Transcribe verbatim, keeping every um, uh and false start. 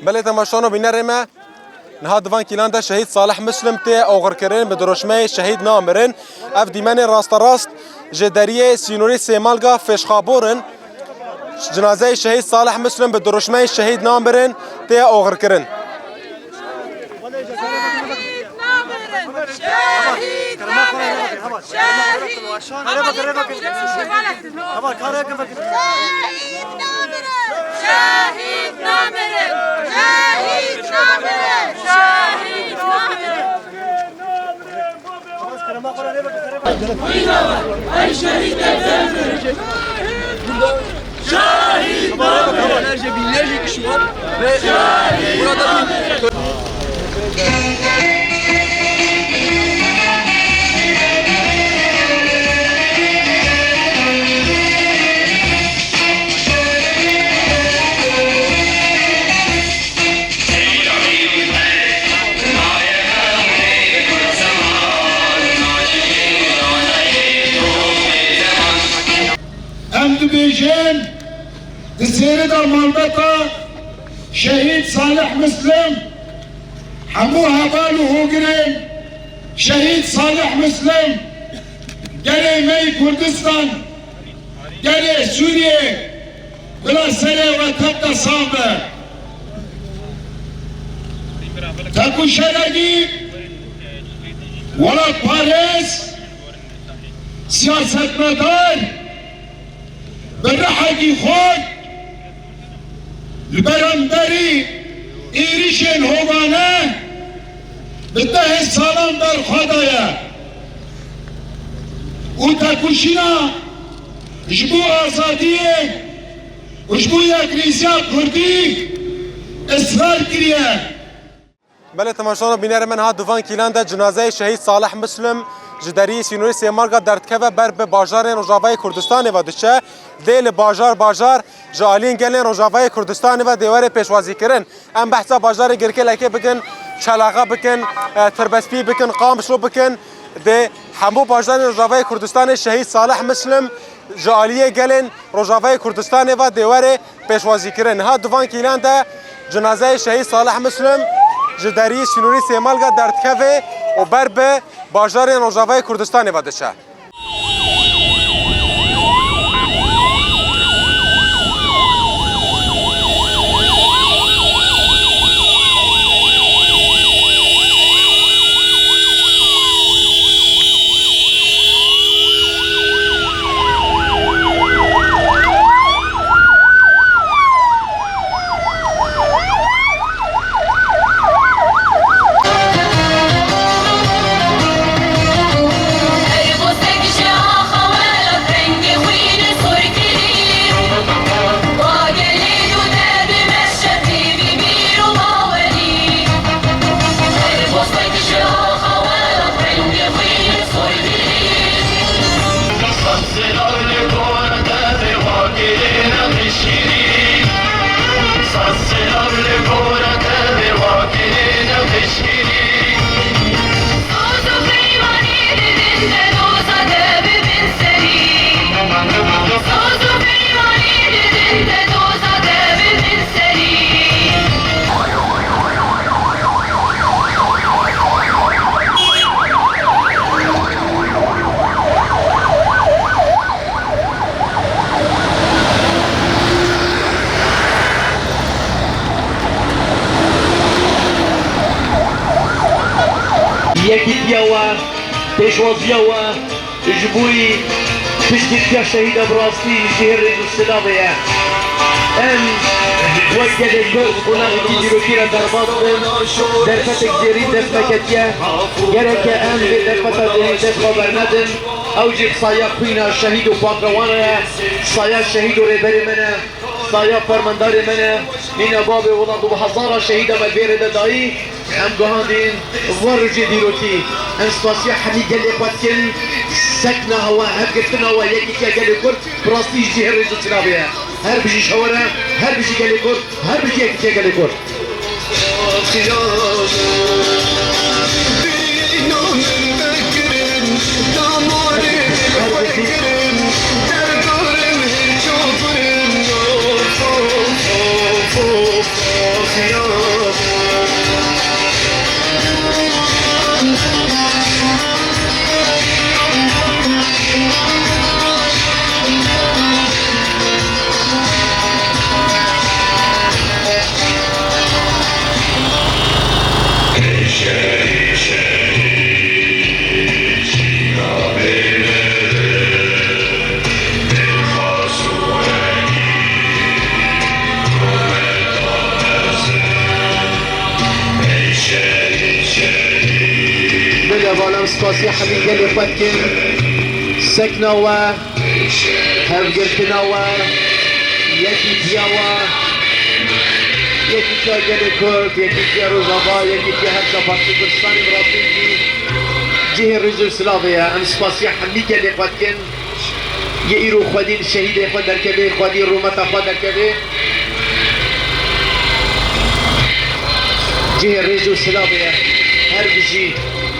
Belê temaşevan û bînerê me, niha di van kîlan de şehîd Salih Muslim tê oxirkirin, bi dirûşmeyê şehîd namirin. Ev dîmenê rasterast ji deriyê sînorî Sêmalga Fêşxabor in. Cinazeyê şehîd Salih Muslim bi dirûşmeyê şehîd namirin tê oxirkirin. Şehîd namirin! Şehîd namirin! Şehîd! Şehîd namirin! Şehîd namirin! Şehîd namirin! Şehîd namirin! Şehîd! Binlerce, binlerce kişi var ve burada bir Em dibêjin, di sêrê de malbata şehîd Salih Muslim, hemû heval û hogirên şehîd Salih Muslim, gelê me yê Kurdistan, gelê Sûriyê, bila serê we tev de sax be. Tekûşerekî welatparêz, siyasetmedar, bi rihekî xurt li beramberî êrişên hovane bi dehê salan berxwe daye û tekoşîna ji bo azadiyê û ji bo yekrêziya Kurdî israr kiriye. Belê temaşevan û bînerê me, niha di van kîlan de cinazeyê şehîd Salih Muslim ji deriyê sînorê Sêmalga derdikeve, ber bi bajarên Rojavayê Kurdistanê ve diçe. Dê li bajar bajar ji aliyên gelên Rojavayê Kurdistanê ve dê were pêşwazîkirin. Em behsa bajarê Girkelekê bikin, Çelaxa bikin, e, Tirbespî bikin, Qamişlo bikin. Dê hemû bajarên Rojavayê Kurdistanê şehîd Salih Muslim ji aliyê gelên Rojavayê Kurdistanê ve dê were pêşwazîkirin. Niha di van kîlan de cinazeyê şehîd Salih Muslim ji deriyê sînorî Sêmalga derdikeve û ber bi bajarên Rojavayê Kurdistanê ve diçe. Yekîtiya we, pêşwaziya we ji bo piştgiriya şehîda bi rastî jî hê rêz û silavê ye. Em wek gelê Kurd qonaxekî dîrokî re derbas bin, derfetek zêrîn dest me ketiye. Gereke em vê derfeta zêrîn dest xwe bernedin. Ew jî bi saya xwîna şehîd û pakrewana ye, bi saya şehîd û rêberê me ne. Saya fermandarê me ne, mîna bavê welat û bi hezara şehîda me vê rê de dayî, em guhandîn van rojê dîrokî. Em spasiya hemî gelê xwe dikin, sekna hewa, hevgirtina we, yekîtiya gelê Kurd, bi rastî jî hê rêz û silavê ye. Her bijî şewere, her bijî gelê Kurd, her bijî yekîtiya gelê Kurd. Belê hevalên, spasiya hemî gelê xwe dikin. Sekna we, hevgirtina we, yekîtiya we, yekîtiya gelê Kurd, yekîtiya Rojava, yekîtiya her çar partî Kurdistanê, bi rastî jî cihê rêz û silavê ye. Em spasiya hemî gelê xwe dikin. Yê îro xwedî li şehîdê xwe derkeve, xwedî rûmeta xwe derkeve. Cihê rêz û silavê ye. Her bijî.